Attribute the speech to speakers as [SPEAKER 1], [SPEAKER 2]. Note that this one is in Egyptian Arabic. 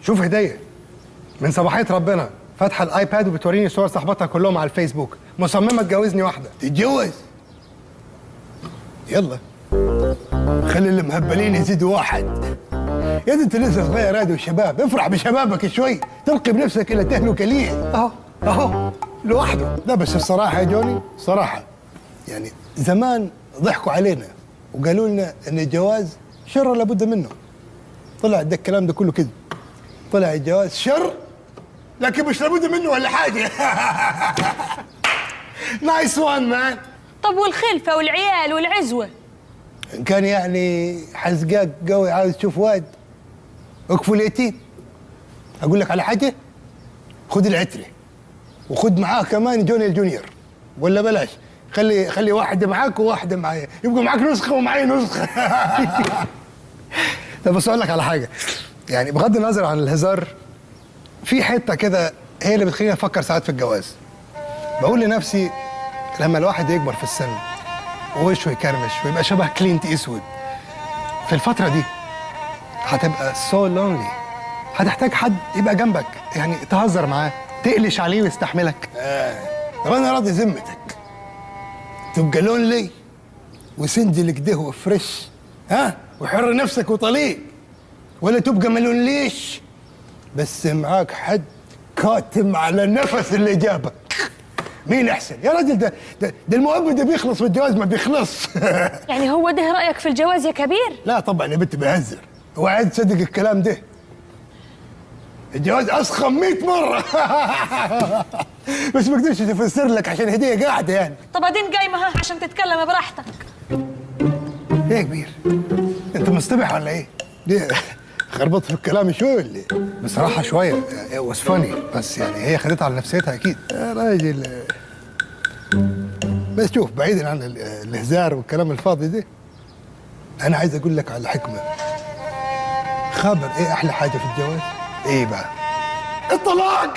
[SPEAKER 1] شوف هديه من صباحية ربنا فاتحة ال iPad وبتوريني صور صاحبتها كلهم على الفيسبوك، مصممه تجوزني واحدة.
[SPEAKER 2] تتجوز؟ يلا خلي المهبلين يزيدوا واحد. يا دي انت لسه صغير هادي وشباب، افرح بشبابك شوي، تلقي بنفسك الى تهلكه ليه؟
[SPEAKER 1] اهو اهو لوحده.
[SPEAKER 2] لا بس الصراحة يا جوني، صراحة يعني زمان ضحكوا علينا وقالوا لنا ان الجواز شر لابد منه. طلع ده الكلام ده كله كذب. طلع الجواز شر لكن مش لابد منه ولا حاجة. nice one man.
[SPEAKER 3] طب والخلفه والعيال والعزوه؟
[SPEAKER 2] ان كان يعني حزقاك قوي عاوز تشوف واد، اكفوا اليتيم. اقول لك على حاجة، خد العترة وخد معاه كمان جوني الجونيور، ولا بلاش، خلي واحدة معاك وواحدة معايا، يبقى معاك نسخه ومعايا نسخه.
[SPEAKER 1] طب بس اقول لك على حاجة، يعني بغض النظر عن الهزار، في حتة كده هي اللي بتخليني افكر ساعات في الجواز. بقول لنفسي لما الواحد يكبر في السن ووشه يكرمش ويبقى شبه كلينت ايستوود، في الفترة دي هتبقى so lonely، هتحتاج حد يبقى جنبك، يعني تهزر معاه، تقلش عليه ويستحملك.
[SPEAKER 2] طب انا راضي ذمتك تبقى lonely و single كده و fresh، ها، وحر نفسك وطليق، ولا تبقى ما lonely ش بس معاك حد كاتم على النفس اللي جابك؟ مين احسن يا راجل؟ ده المؤبد ده بيخلص والجواز ما بيخلص.
[SPEAKER 3] يعني هو ده رايك في الجواز يا كبير؟
[SPEAKER 2] لا طبعا يا بنت بهزر، هو عايز تصدق الكلام ده؟ الجواز اسخن 100 مرة. بس ما اقدرش افسر لك عشان هديه قاعدة يعني.
[SPEAKER 3] طب ادين قايمة ها عشان تتكلم براحتك.
[SPEAKER 2] ايه يا كبير، انت مصطبح ولا ايه؟ ليه خربطت في الكلام شوي ولا ايه؟
[SPEAKER 1] بصراحة شوية was funny، بس يعني هي خدتها على نفسيتها اكيد.
[SPEAKER 2] يا راجل بس شوف، بعيدا عن الهزار والكلام الفاضي ده، انا عايز اقول لك على حكمه. خابر ايه احلى حاجة في الجواز؟
[SPEAKER 1] ايه بقى؟
[SPEAKER 2] الطلاق.